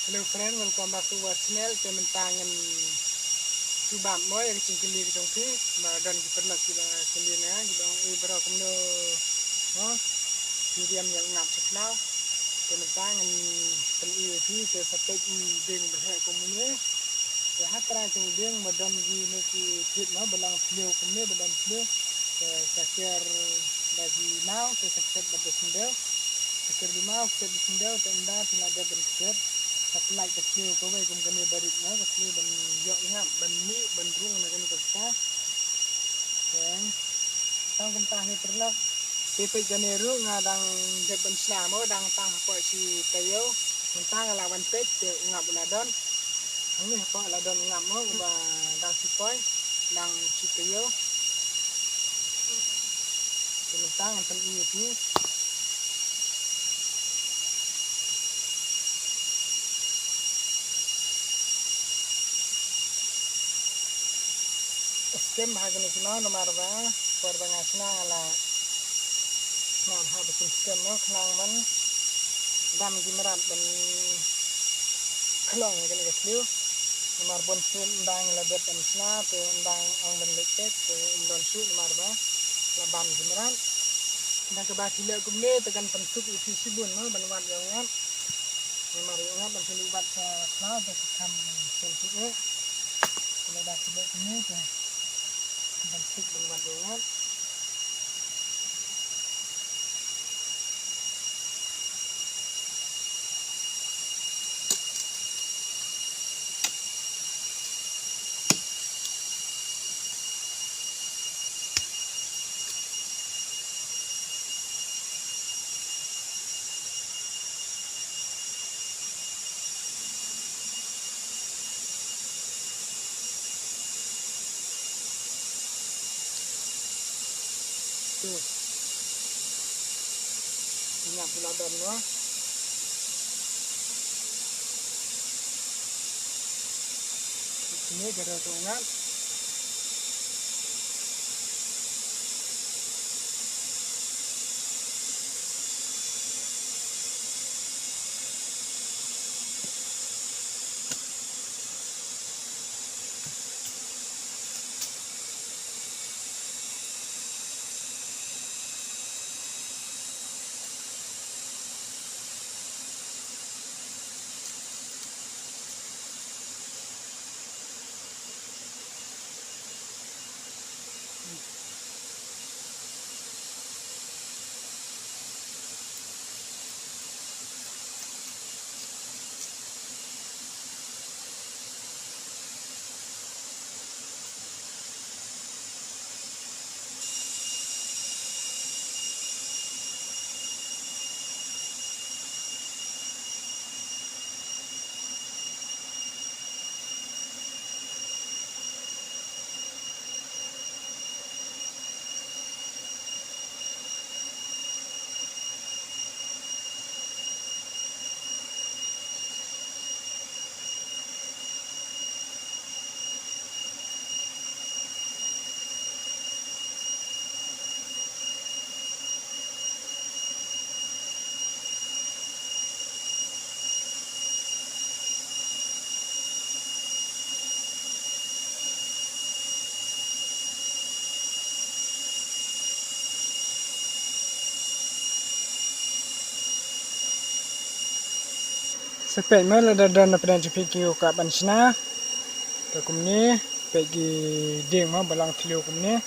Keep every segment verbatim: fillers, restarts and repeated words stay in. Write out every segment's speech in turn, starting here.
Hello friend, welcome back to our channel. Te mynta ngan jubab mo ïa ka jingkylli ka jong phi. Ba don ki paralok kiba kylli na nga, kiba ong, "Eh bro, kumno mo phi riam ïa u ngap sha khlaw?" Te mynta ngan pyni ïa phi, te sa peit i dieng ba heh kumne. Te ha trai jong i dieng ba don kine ki thied mo ba long thliew kumne, ba don thliew. Te sa ker da ki maw, te sa kset bad da syndew. Sa ker da maw, kset da syndew, te ynda phi la dep ban kset, sa pynlait ka thliew kawei kum kane ba rit mo, ka thliew ban ïoh i ngap, ban mih, ban rung na kane ka jaka. Te tang kumta hi paralok. Te peit kane ruh nga dang dep ban shna mo, dang tang hapoh shi taïew. Mynta nga lah ban peit te u ngap u la don. Hangne hapoh la don u ngap mo, uba dang shi poi, dang shi taïew. Te mynta ngan pyni ïa phi. Skhem bha kine ki maw namar ba por ba nga shna nga la shna bha ba kin skhem mo, khnang ban dam ki mrad ban khlong kine ki thliew. Namar bun sien ynda ngi la dep ban shna te ynda ong ban leit peit te ym don shuh namar ba la bam ki mrad. Ynda kaba ki leh kumne te kan pynsuk ïa phi shibun mo ban wad ïa u ngap. Namar ïa u ngap ban pynlait wad sha khlaw te ka kham sel shuh eh. Lada ki leh kumne te kan pynsuk ban wad ïa u ngap. Ngap la don mo. Kine ka dei ka u ngap. Sa peit mo lada don na pdeng jong phi kiba kwah ban shna. Te kumne, peit ki dieng mo ba long thliew kumne.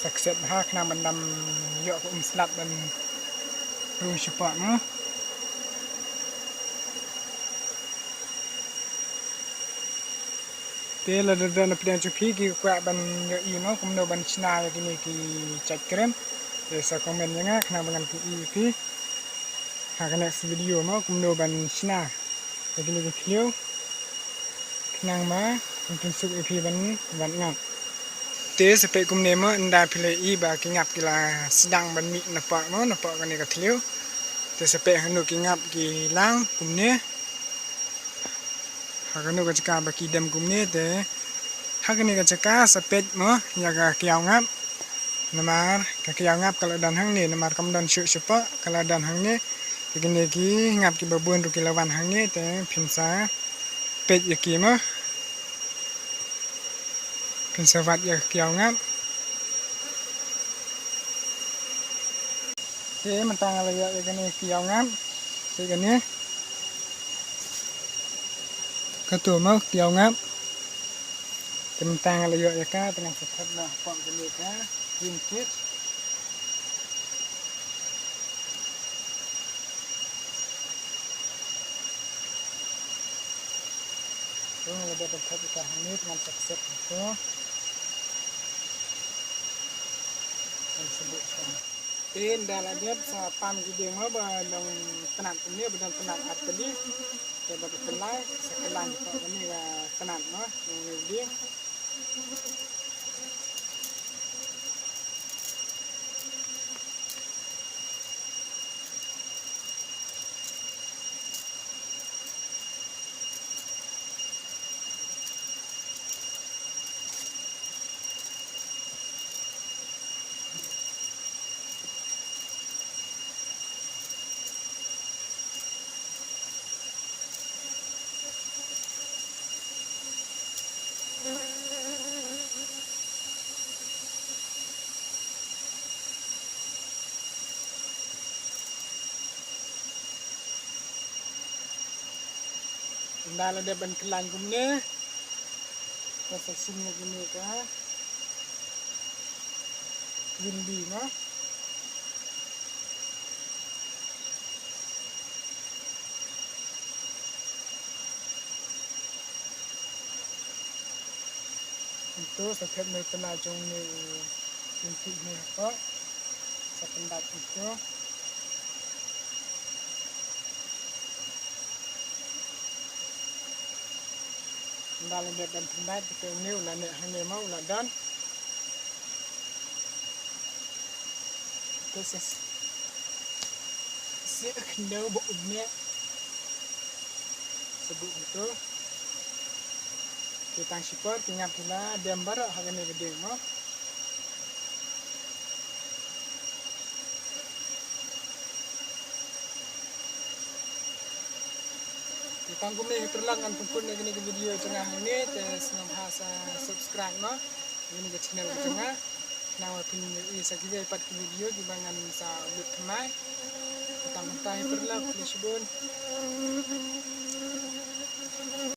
Sa kset bha khnang ban dam ïoh ka um slap ban rung shapoh mo. Te lada don na pdeng jong phi kiba kwah ban ïohi mo kumno ban shna ïa kine ki jait kren, te sa comment ïa nga khnang ba ngan pyni ïa phi ha ka next video mo kumno ban shna ïa kine ki thliew khnang ba kan pynsuk ïa phi ban wad ngap. Te sa peit kumne mo, ynda phi la ïohi ba ki ngap ki la sdang ban mih napoh mo, napoh kane ka thliew. Te sa peit hangno ki ngap ki lang kumne. Ha kano ka jaka ba ki dem kumne te ha kane ka jaka sa peit mo ïa ka kiaw ngap. Namar ka kiaw ngap ka la don hangne, namar kam don shuh shapoh, ka la don hangne. Kine ki ngap kiba bun ruh ki la wan hangne te phin sa peit ïa ki mo. Phin sa wad ïa ki ïawngap. Te mynta nga la ïoh ïa kane ki ïawngap. Te kane. Kato mo ki ïawngap. Te mynta nga la ïoh ïa ka te ngan sa thep noh hapoh kane ka green cage. Te nga la dep ban thep ïa ka hangne te ngan sa kset ïa ka. Ngan sa buh shuwa. Te ynda la dep sa pam ki dieng mo ba dang tnat kumne ba dang tnat ar tylli. Te ba dang tyllai sa kyllaiñ hapoh kane ka tnat mo. Kane ka dieng. Ynda la dep ban kyllaiñ kumne, nga sa shim ïa kine ka green bee mo. Hangto sa thep noh tyllai jong une u jingkit ne hapoh. Sa pyndait hangto. Ynda la dep ban pyndait te une u la neh hangne mo u la don. Te sa, sa khyndew ba u neh. Sa buh hangto. Te tang shipor ki ngap ki la dem baroh ha kane ka dieng mo. Te tang kumne hi paralok ngan pynkut ïa kane ka video jong nga hangne te sngewbha sa subscribe mo. Kane ka channel ka jong nga. Khnang ba phin ïohi sa kiwei pat ki video kiba ngan sa upload thymmai. Te tang kumta hi paralok, khublei shibun.